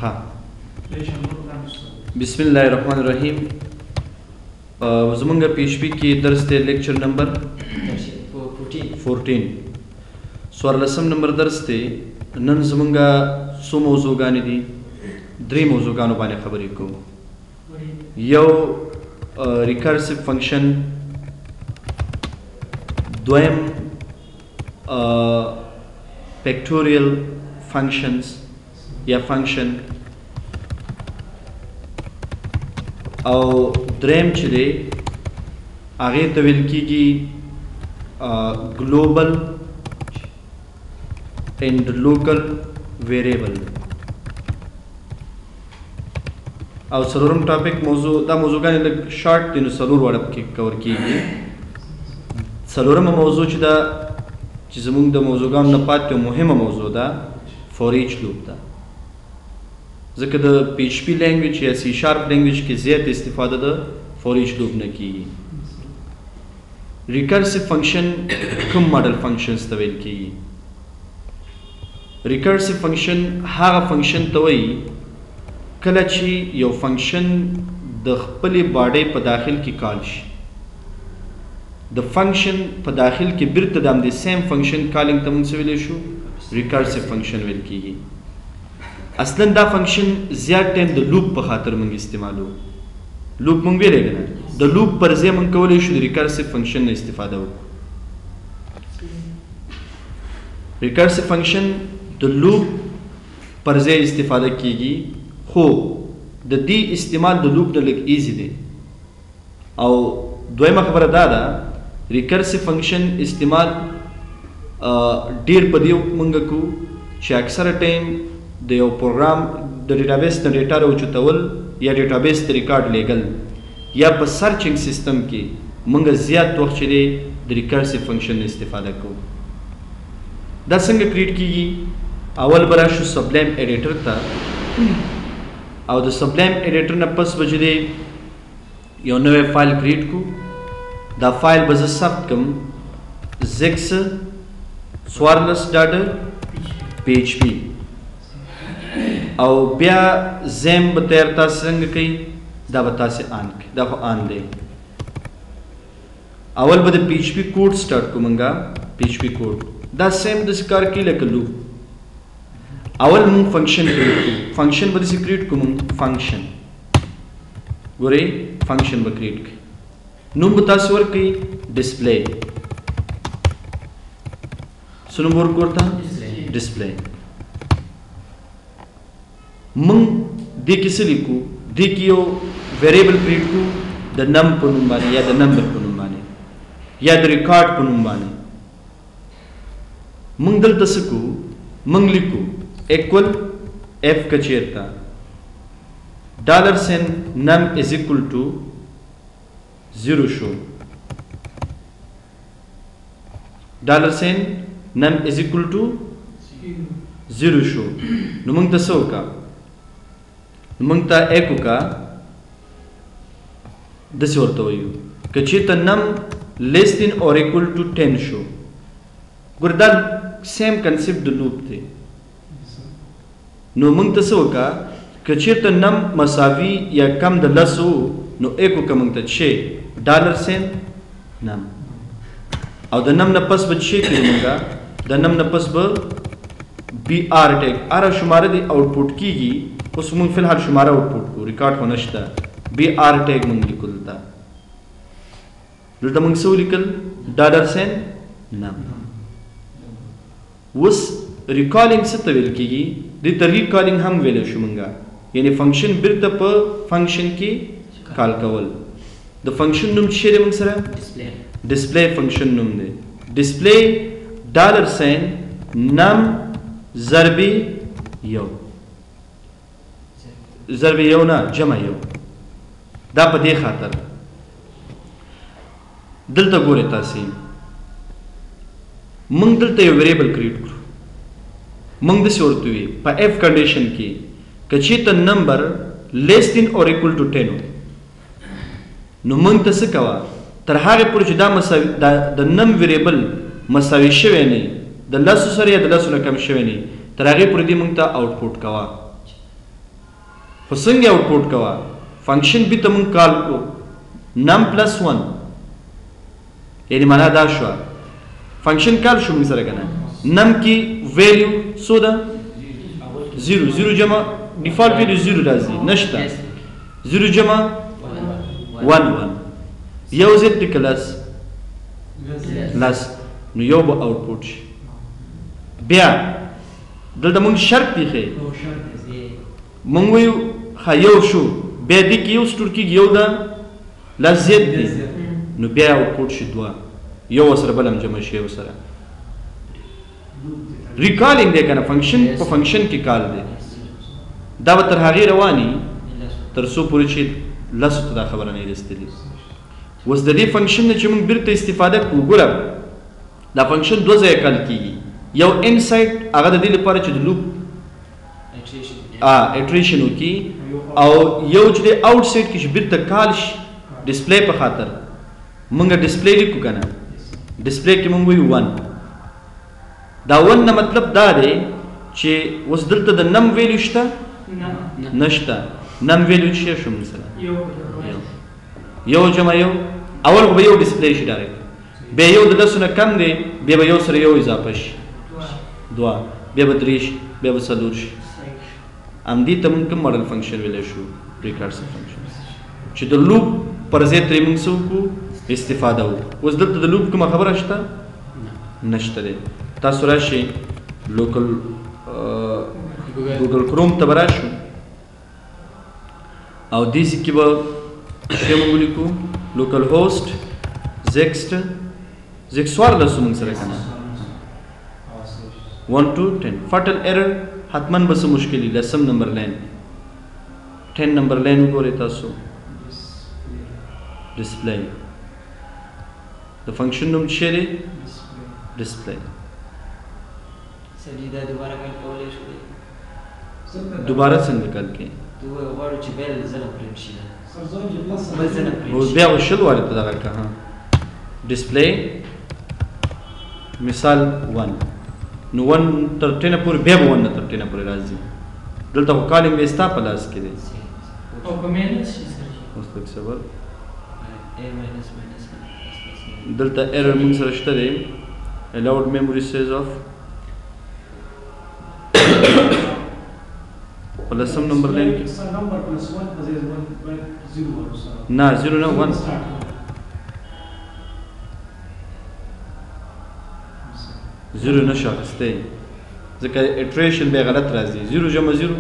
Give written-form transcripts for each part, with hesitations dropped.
ها، بسم الله الرحمن الرحیم. زمونږ پی ایچ پی کې درس دی، لیکچر نمبر 14، 14 نمبر درس دی. نن زمونږ څو موضوعګانې دي؟ درې موضوعګانو باندې خبرې کوو. یو ریکرسیو فنکشن، دویم فیکټوریل فنکشنز یا فنکشن، او دریم چې دی هغې ته ویل کېږي ګلوبل اینډ لوکل ویریبل. او څلورم ټاپک موضوع، دا موضوعګانې لږ شارټ دي نو څلور واړه پکې کور کېږي. څلورمه موضوع چې ده، چې زموږ د موضوعګانو نه پاتې مهمه موضوع ده، فور ایچ لوپ ده، ځکه د پی ایچ پی لینګویج یا سی شارپ لینګویج کې زیات استفاده د فور ایچ لوپ نه کیږي. ریکرسیو فنکشن کوم ماډل فنکشنز ته ویل کیږي؟ ریکرسیو فنکشن هغه فنکشن ته وایي کله چې یو فنکشن د خپلې باډۍ په داخل کې کال شي، د فنکشن په داخل کې بیرته د همدې سیم فنکشن کالینګ ته موږ څه ویلی شو؟ ریکرسیو فنکشن ویل کیږي. اصلا دا فنکشن زیات ټایم د لوپ په خاطر موږ استعمالو. لوپ موږ ویلی که نه، د لوپ پر ځای موږ کولی شو د ریکرسیو فنکشن نه استفاده وکړو. ریکرسیو فنکشن د لوپ پر ځای استفاده کیږي، خو د دې استعمال د لوپ نه لږ ایزي دی. او دویمه خبره دا ده، ریکرسیو فنکشن استعمال ډیر په دې مونږ کوو چې اکثره ټایم د یو پروګرام د ډیټابیس نه ډیټا راوچتول یا ډیټابیس ته ریکارډ لیږل یا په سرچینګ سیستم کې مونږ زیات وخت چې دی د ریکرسیو فنکشن نه استفاده کوو. دا څنګه کریټ کیږي؟ اول به راشو سبلایم ایډیټر ته، او د سبلایم ایډیټر نه پس به چې دی یو نوی فایل کریټ کو. دا فایل به زه ثبت کم زکس 14 ډاټ پی ایچ پی، او بیا زیم به تیار تاسو څنګه کوي دا به تاسو آن کړئ. دا خو آن دی. اول به د پی ایچ پی کوډ سٹارټ کوو مونږه. پی ایچ پی کوډ دا سیم داسې کار کوي لکه لوپ. اول مونږ فنکشن کریټ کوو، فنکشن به داسې کریټ کوو مونږ. فنکشن ګورئ، فنکشن به کریټ کړئ، نوم به تاسو ورکړئ ډسپلی. څه نوم ورکړو ورته؟ ډسپلی. مونږ دې کې څه لیکو؟ دې کې یو ویریبل کریټ کو د نم په نوم باندې یا د نمبر په نوم باندې یا د ریکارډ په نوم باندې. مونږ دلته څه کوو؟ مونږ لیکو ایکول اف که چېرته ډالر سین نم از ایکول ټو 0 شو، ډالر سین نم از ایکول ټو 0 شو، نو مونږ ته څه وکړه؟ نو مونږ ته ایک وکړه، داسې ورته وایو که چېرته نم لیس دین اور ایکول ټو 10 شو. ګوره دا سیم کنسپټ د لوپ دی. نو مونږ ته څه وکړه؟ که چېرته نم مساوي یا کم د 10 و، نو ایک وکړه مونږ ته چې ډالر سین نم، او د نم نه پس به چې کړو مونږه؟ د نم نه پس به بی آر ټیګ، هره شماره دی آوټپوټ کیږي. اوس مونږ فی الحال شماره آوټپوټ کوو، ریکارډ خو نشته. بی آر ټیګ مونږ لیکو دلته. دلته مونږ څه ولیکل؟ ډالر سین نم. اوس ریکالینګ څه ته ویل کیږي؟ دې ته ریکالینګ هم ویلی شو مونږه، یعنی فنکشن بیرته په فنکشن کې کال کول. د فنکشن نوم څه دی مونږ سره؟ ډسپلی فنکشن نوم دی. ډسپلی ډالر سین نم ضرب یو، ضرب یو نه جمع یو. دا په دې خاطر دلته ګورئ تاسې، مونږ دلته یو ویریبل کریټ کړو. مونږ داسې ورته وي په اف کنډیشن کې که چېرته نمبر لیس دین اور ایکول ټو 10 نو مونږ ته څه کوه؟ تر هغې پورې چې دا مساوي د نم ویریبل مساوي شوی نه د 10 سره یا د 10 نه کم شوی نه، تر هغې پورې دې مونږ ته آوټپوټ کوه. خو څنګه آوټپوټ کوه؟ فنکشن بي ته مونږ کال کړو نم پلس 1، یعنی معنا دا شوه فنکشن کال شو مونږ سره که نه، نم کې ویلیو څو ده؟ 0، 0 جمع ډیفالټ ویلیو 0 راځي، نشته، 0 جمع 1 1، یو زیات دی که لس؟ لس، نو یو به آوټپوټ شي. بیا دلته مونږ شرط دی ښی، مونږ وایو ښه یو شو، بیا دې کې یو سټور کېږي، یو ده لس زیات دی، نو بیا آوټپوټ شي 2، یو ورسره بل هم جمع شي یو سره. ریکالینګ دی که نه، فنکشن په فنکشن کې کال دی. دا به تر هغې رواني تر څو پورې چې لسو ته دا خبره نه وي رسېدلې. اوس د دې فنکشن نه چې موږ بیرته استفاده کوو، ګوره دا فنکشن دوه ځایه کال کېږي، یو انسایډ هغه د دې لپاره چې د لوپ ایټریشن وکړي، او یو چې دی آوټ سایډ کې چې بیرته کال شي ډسپلی په خاطر. موږ ډسپلی لیکو که نه، ډسپلی کې موږ وایو 1. دا 1 نه مطلب دا دی چې اوس دلته د نم ویلیو شته؟ نشته. نم ویلیو چې شو موږ سره یو جمع یو، اول خو به یو ډسپلی شي ډایرکټ، بیا یو د لسو نه کم دی، بیا به یو سره یو اضافه شي 2، بیا به 3 شي، بیا به 4 شي. همدې ته موږ کوم ماډل فنکشن ویلی شو؟ ریکارسیو فنکشن، چې د لوپ پر ځای ترې موږ څه وکړو؟ استفاده وکړو. اوس دلته د لوپ کومه خبره شته؟ نشته دی. تاسو راشئ لوکل ګوګل کروم ته به راشو او دې ځای کې به شی موږ ولیکو لوکل هوست زیکسټ زیکس 14 موږ سره که نه 1 2 10. فټل ایرر حتما به څه مشکل وي. لسم نمبر لاین 10 نمبر لاین وګورئ تاسو، ډسپلی د فنکشن نوم څه دی؟ ډسپلی. سړي دا دوباره کال کولی شو؟ دوباره څنګه کال کوي؟ غواړو چې بل ځله پرنټ شي، بل ځله پرنټ شي، بیا خو 20 وارې ته دغه که. ها ډسپلی مثال 1، نو 1 تر 10 پورې، بیا به 1 نه تر 10 پورې راځي. دلته خو کالم بیا ستا په لاس کې دی. او که ماینس شي سر؟ اوس لږ صبر، دلته ایرر موږ سره شته دی، allowed memory size of په لسم نمبر لاین کې نه 0 نه 1، 0 نه شو اخیستی ځکه ایټریشن بیا غلط راځي. 0 جمع 0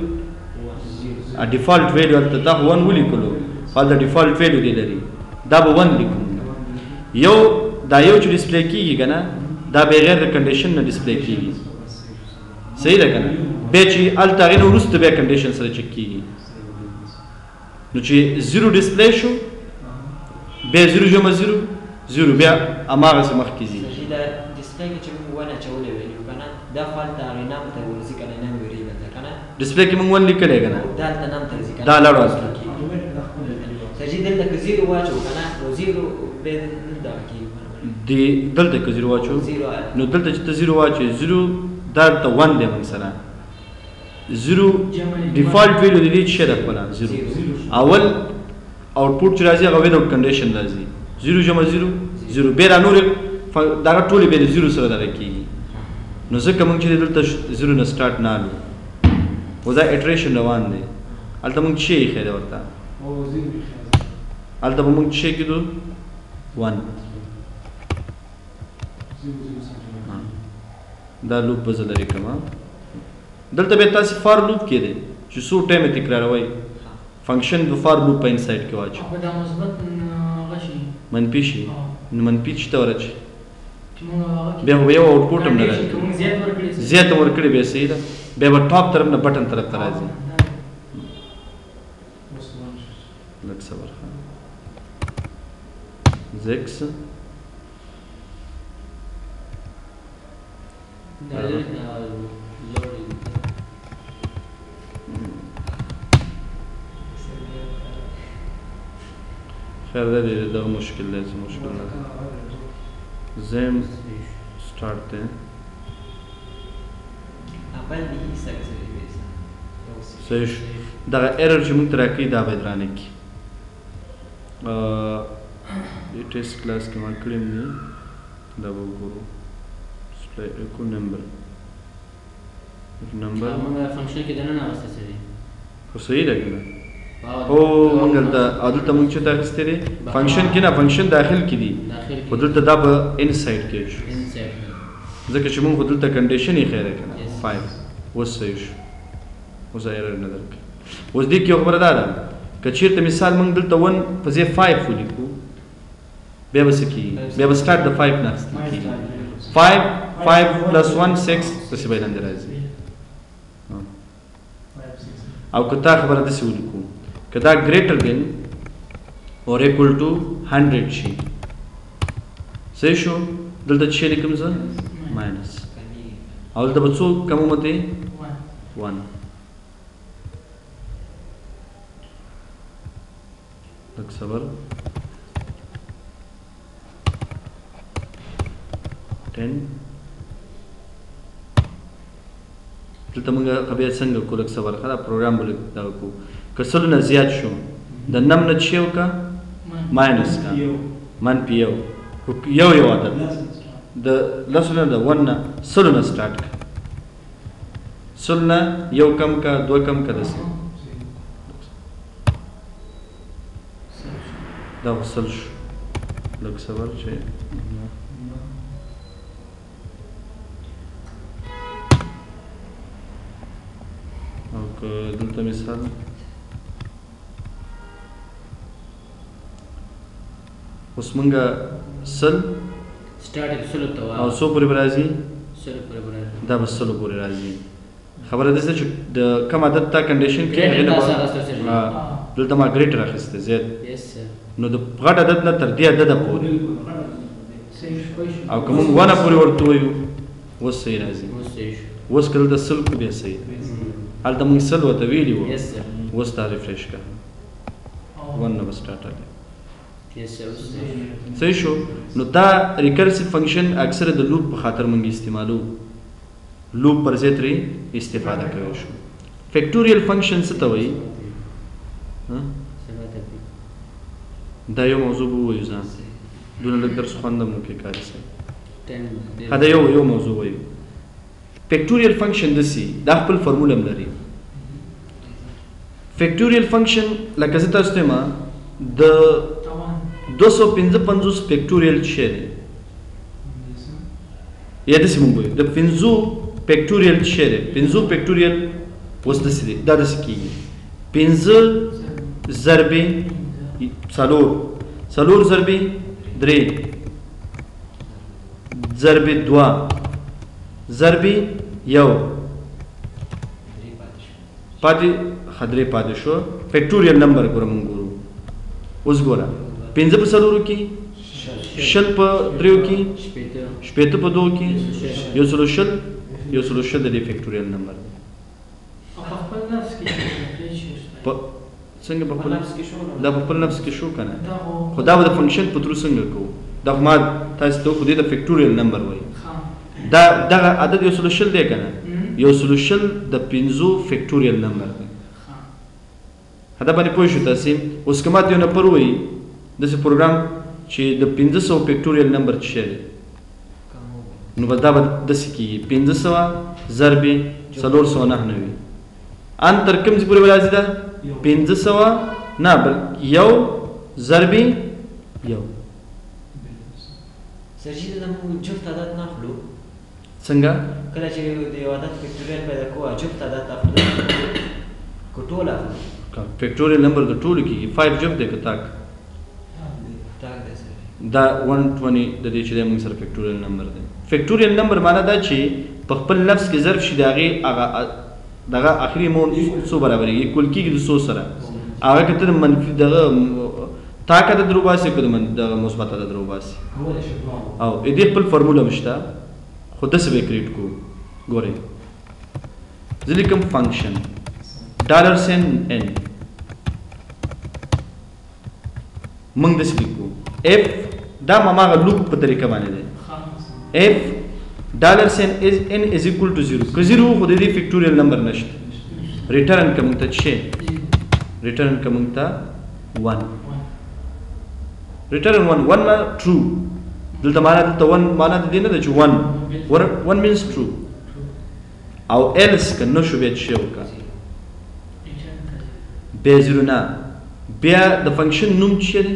ډیفالټ ویلیو هلته تا خو 1 ولیکلو، خو هلته ډیفالټ ویلیو دی لري، دا به 1 لیکو. یو دا یو چې ډسپلی کېږي که نه، دا بغیر د کنډیشن نه ډسپلی کېږي، صحیح ده که نه؟ بیا چې هلته هغې نه وروسته بیا کنډیشن سره چک کېږي. نو چې 0 ډسپلی شو، بیا 0 جمع 0 0، بیا هماغسې مخکې ځي. ډسپلی کې چې موږ 1 اچولی ویلیو که نه، دا خو هلته هغې نام ته ورځي که نه، نام ویریبل ده که نه؟ ډسپلی کې موږ 1 لیکلی که نه، دا هلته نام ته ورځي که نه، دا لاړو هلته. سر جي دلته که 0 واچو که نه، نو 0 بیا دلته کېږي. دی دلته که 0 واچو، نو دلته چې ته 0 واچوې، 0 دا دلته 1 دی موږ سره، 0 ډیفالټ ویلیو د دې څه ده خپله 0. اول آوټپوټ چې راځي هغه ویداوټ کنډیشن راځي، 0 جمع 0 0، بیا دا نورې دغه ټولې بیا د 0 سره دغه کېږي. نو ځکه موږ چې دلته 0 نه سټارټ نه الو، خو دا ایټریشن روان دی. هلته موږ څه ایښی دی ورته؟ هلته به موږ څه کېدو؟ 1. دا لوپ به زه لرې کړم. دلته بیا تاسې فار لوپ کې دی چې څو ټایمه تکراروئ، فنکشن د فار لوپ په انسایډ کې واچو. دا مثبت هغه شي، منفي شي، نو منفي چې ته ورچې بیا خو به یو آوټپوټ هم نه راځي، زیات ورکړي بیا صحیح ده، بیا به ټاپ طرف نه بټن طرف ته راځي. لږ صبر ښه، 6 خیر ده دې دغه مشکل دی، څه مشکل نه دی. زم سټارټ دی. اول به هیڅ څه. صحیح شو. دغه error چې موږ ته راکوي دا باید رانه کړي. دې test class کې ما کړی هم دي، دا به وګورو. Display echo number number موږ function کې دننه اخیستی څه دی؟ خو صحیح ده که نه؟ او موږ دلته او دلته موږ چېرته اخیستی دی؟ function کې نه، function داخل کې دي، خو دلته دا به inside کې شو، ځکه چې موږ خو دلته condition یې خیره که نه 5. اوس صحیح شو، اوس error نه درکوي. اوس دې کې یو خبره دا ده که چېرته مثال موږ دلته 1 په ځای 5 ولیکو بیا به څه کېږي؟ بیا به start د 5 نه اخیستل کېږي. 5 5 plus 1 6 داسې به یې لاندې راځي. او که تا خبره داسې ولیکو که دا greater than or equal to 100 شي، صحیح شو؟ دلته څه لیکم زه؟ minus. او دلته به څو کم ومتې؟ 1. لږ صبر. 10. دلته موږ بیا څنګه کوو؟ لږ صبر، ښه دا پروګرام به لږ دغه کوو. که سلو نه زیات شو د نم نه څه وکړه؟ minus کا منفي یو، خو یو یو عدد د لسو نه د 1 نه سلو نه start کړه، سل نه یو کم کا، دوه کم کا، داسې. دا خو سل شو. لږ صبر چې او که دلته مثال اوس مونږ سل start سلو ته او څو پورې به راځي؟ سلو پورې به راځي. دا به سلو پورې راځي. خبره داسې چې د کم عدد تا condition کې هغې نه دلته ما greater اخیستی زیات، نو د غټ عدد نه تر دې عدده پورې، او که مونږ ونه پورې ورته ووایو اوس صحیح راځي. اوس که دلته سل کړو بیا صحیح ده. هلته مونږ سل ورته ویلي وو، اوس تا refresh کړه 1 نه به start راغلی. صحیح شو؟ نو دا recursive function اکثره د loop په خاطر مونږ استعمالو، loop پر ځای ترې استفاده کوی شو. Factorial function څه ته وایي؟ دا یو موضوع به ووایو، ځان دونه لږ درس خوند هم نه کوي قاري صاحب. ښه دا یو یو موضوع وایو. Factorial function داسې دا خپل فرمول هم لري. Factorial function لکه زه تاسو ته وایم د 255 factorial څه دی؟ یا داسې مونږ وایو د 5 factorial څه دی؟ 5 factorial اوس داسې دی، دا داسې کېږي 5 ضربې 4، 4 ضربې 3 ضربې 2 ضربې 1 پاتې خدرې پاتې شو. Factorial number ګوره مونږ ګورو اوس، ګوره 5 په 4 کې، 20 په 3 کې، 60 په 2 کې، 120، 120 د دې factorial number دی. څنګه په خپل دا په خپل نفس کې شو که نه؟ خو دا به د function په through څنګه کوو؟ دا خو ما تاسو ته خو دې ته factorial number وایي. دا دغه عدد 120 دی که نه؟ 120 د 5 factorial number دی. دا باندې پوه شو تاسې؟ اوس که ماته یو نفر ووایي داسې پروګرام چې د 500 factorial number څه شی دی، نو بس دا به داسې کېږي 500 ضربې 499 ان تر کوم ځای پورې به راځي؟ دا 500 نه بل 1 ضربې 1. سر جي دا موږ جفت عدد نه اخلو څنګه؟ کله چې د یو عدد factorial پیدا کوو جفت عدد اخلو که ټول اخلو؟ Factorial number د ټولو کېږي. 5 جفت دی که تاک؟ تاک دی سر. دا 120 د دې چې دی موږ سره factorial number دی. Factorial number معنا دا چې په خپل نفس کې ضرب شي د هغې هغه دغه اخري مون څو برابرېږي، equal کېږي د څو سره، هغه که ته د منفي دغه تاک عدد راوباسې که دغه مثبت عدد راوباسې، او د دې خپل فرمول هم شته، خو داسې به یې create کړو. ګورئ زه لیکم function dollar sign n، موږ داسې لیکو if، دا هماغه loop په طریقه باندې دی، if dollar sign is n is equal to 0، که 0 خو د دې factorial number نشته، return که موږ ته څه return که موږ ته 1، return 1. 1 ما true. دلته معنا، دلته 1 معنا د دې نه ده چې 1 1 means true. او else که نه شو بیا څه وکړه؟ بیا 0 نه، بیا د function نوم څه دی؟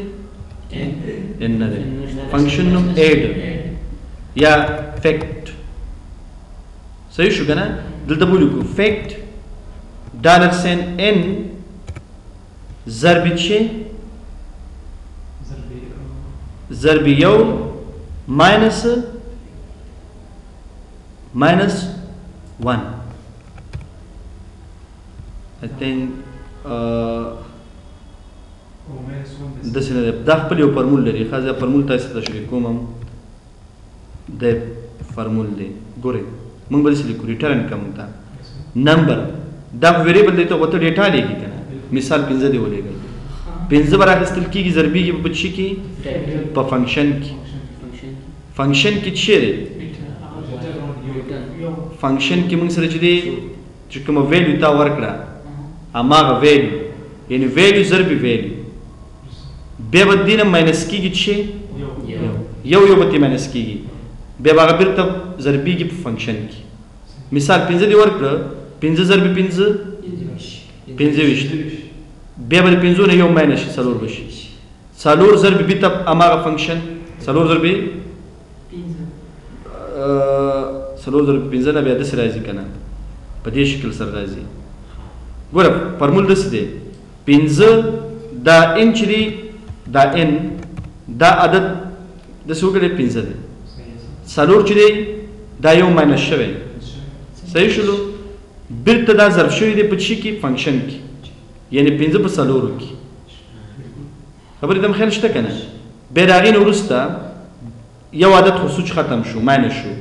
n نه دی، function نوم add یا fact. صحیح شو که نه؟ دلته به ولیکو fact dollar sign n ضرب چې ضرب یو minus minus 1. I think داسې نه دی، دا خپل یو فرمول لري. ښه، زه فرمول تاسو ته تشریح کوم. دی فرمول دی، ګورئ موږ به داسې لیکو return که موږ ته number، دا خو variable دی، ته خو ته data لیږي که نه. مثال پنځه دی ولېږل، پنځه به راخیستل کېږي، ضربېږي به په څه کې؟ په function کې. function کې څه دی؟ function کې موږ سره چې دی چې کومه value تا ورکړه هماغه value، یعنی value ضرب value، بیا به دې نه minus کېږي چې یو، یو به ترې minus کېږي، بیا به هغه بېرته ضربېږي په function کې. مثال پنځه دې ورکړه، پنځه ضرب پنځه 25، بیا به د پنځو نه یو minus شي، څلور به شي. څلور ضرب بیرته هماغه function، څلور ضرب څلور ضرب پنځه نه بیا داسې راځي که نه، په دې شکل سره راځي. ګوره فرمول داسې دی، پنځه دا n چې دی، دا n دا عدد داسې وکړئ پنځه دی، څلور چې دی دا یو minus شوی، صحیح شولو؟ بیرته دا ضرب شوی دی په څه کې؟ function کې، یعنی پنځه په څلورو کې. خبرې ته مې خیال شته که نه؟ بیا د هغې نه وروسته یو عدد خو سوچ ختم شو، minus شو،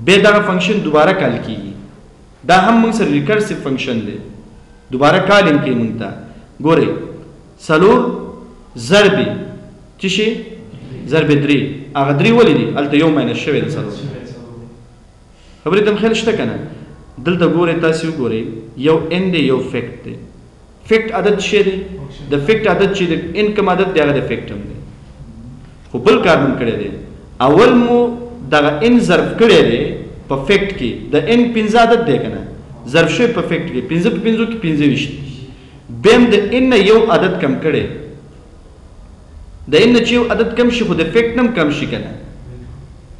بیا دغه function دوباره call کېږي. دا هم موږ سره recursive function دی، دوباره calling کوي موږ ته. ګورئ څلور ضرب څه شي؟ ضرب درې. هغه درې ولې دي؟ هلته یو minus شوی دی څلور. خبرې ته مې خیال شته که نه؟ دلته ګورئ تاسې وګورئ، یو n دی، یو fact دی. fact عدد څه دی؟ د fact عدد چې د n کوم عدد دی هغه د fact هم دی. خو بل کار مونږ کړی دی، اول مو دغه n ضرب کړی دی په fact کې، د n پنځه عدد دی که نه، ضرب شوی په fact کې، پنځه په پنځو کې 25. بیا هم د n نه یو عدد کم کړی، د n نه چې یو عدد کم شي خو د fact نه هم کم شي که نه،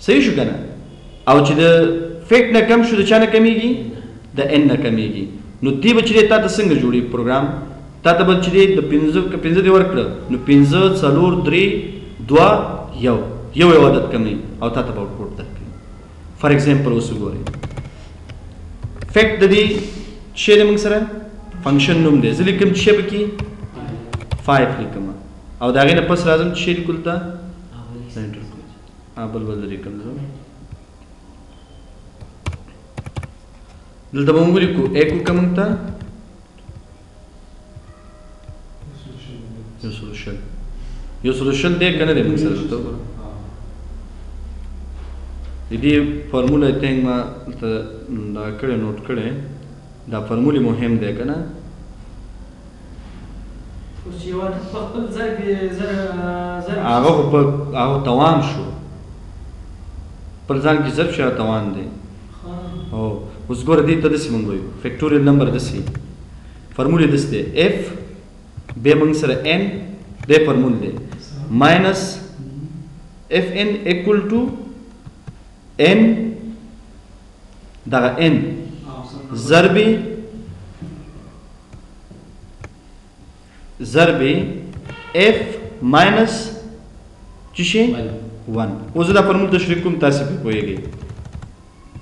صحیح شو که نه؟ او چې د fact نه کم شو د چا نه کمیږي؟ د n نه کمیږي. نو دې به چې دی تا ته څنګه جوړي پروګرام؟ تا ته به چې دی د پنځه که پنځه دې ورکړه نو پنځه څلور درې دوه یو، یو یو عدد کموي او تا ته به output درکوي. for example اوس وګورئ، fact د دې څه دی موږ سره function نوم دی، زه لیکم چې پکې 5 لیکم او د هغې نه پس راځم چې لیکلو ته enter کوم، بل بل لیکم زه. دلته به موږ ولیکو ایکو که موږ ته 120، 120 دی که نه دی موږ سره؟ دلته وګوره د دې formula I think ما دلته دا کړی، note کړی، دا فرمول مهم دی که نه؟ اوس یو عدد په خپل ځای کې ضرب هغه خو په هغه توان شو، خپل ځان کې ضرب شو، هغه توان دی. او اوس ګوره دې ته داسې مونږ وایو factorial number، داسې فرمول یې داسې دی، f بیا موږ سره n دی فرمول دی minus f n equal to n دغه n ضرب ضرب f minus څه شي؟ 1. اوس زه دا فرمول تشریح کوم، تاسې پرې پوهېږئ.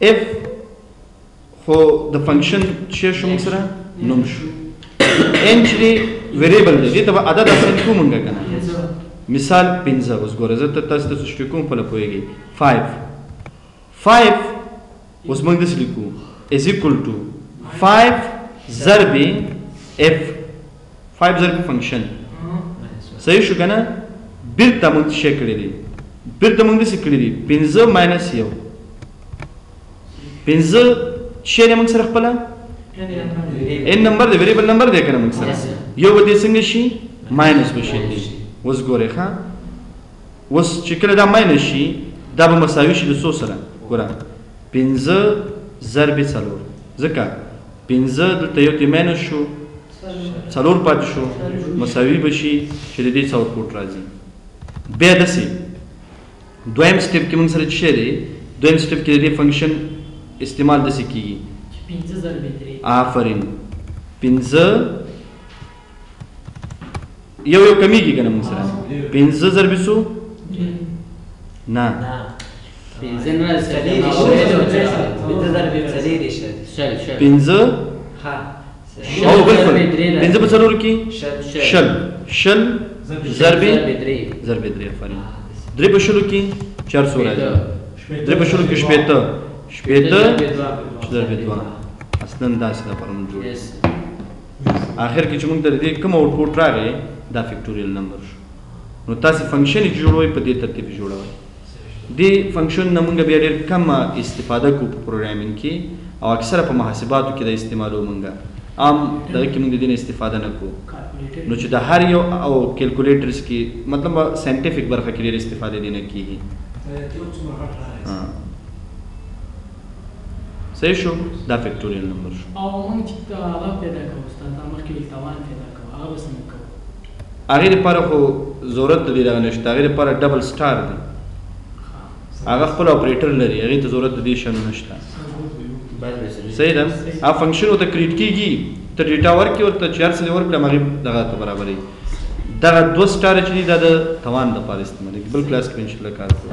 f خو د function چې شو موږ سره نوم شو، n چې دی variable دی، دې ته به عدد assign کوو موږ که نه؟ مثال پنځه. اوس ګوره زه تاسو ته تشریح کوم، خپله پوهېږئ. 5 5 اوس موږ داسې لیکو is equal to 5 ضرب f، 5 ضرب function. صحیح شو که نه؟ بیرته موږ څه شی کړی دی؟ بیرته موږ داسې کړی دی پنځه minus یو، پنځه شی دی موږ سره خپله n نمبر دی، variable number دی کنه موږ سره. یو به دې څنګه شي؟ minus به شي. اوس ګورئ ښه، اوس چې کله دا minus شي دا به مساوي شي د څو سره؟ ګوره 5 ضرب 4، ځکه 5 دلته یو ته minus شو، 4 پاتې شو، مساوي به شي چې د دې څه output راځي. بیا داسې دویم step کې موږ سره څه شی دی؟ دویم step کې د دې function استعمال داسې کېږي. 5 ضرب 3. آفرین، 5 یو یو کمیږي که نه موږ سره؟ 5 ضرب څو؟ نه 5 نه 5 او بالکل 5 په 4 کې شل، شل ضرب 3. آفرین، 3 په شلو کې 400 راځي، 3 په شلو کې شپېته، شپېته ضرب 2. اصلا داسې دپاره موږ جوړ. آخر کې چې موږ ته د دې کوم output راغی دا factorial number شو. نو تاسې function یې جوړوئ په دې ترتیب جوړوئ. دې function نه موږ بیا ډېر کمه استفاده کوو په programming کې، او اکثره په محاسباتو کې دا استعمالوو موږ. عام دغه کې موږ د دې نه استفاده نه کوو. نو چې د هر یو او calculators کې، مطلب scientific برخه کې ډېر استفاده دې نه کېږي. صحیح شو، دا factorial number شو. او موږ چې هغه پیدا کوو استاد، دا مخکې ویل توان پیدا کوو، هغه به څنګه کوو؟ هغې دپاره خو ضرورت د دې دغه نشته، هغې دپاره double star دی، هغه خپل اپریټر لري، هغې ته ضرورت د دې شیانو نشته. صحیح ده؟ هغه function ورته create کېږي، ته data ورکړې ورته، چې هر څه دې ورکړه هماغې دغه ته برابروي. دغه دوه star چې دي دا د توان دپاره استعمالېږي. بل کلاس کې به انشاءالله کار کوو.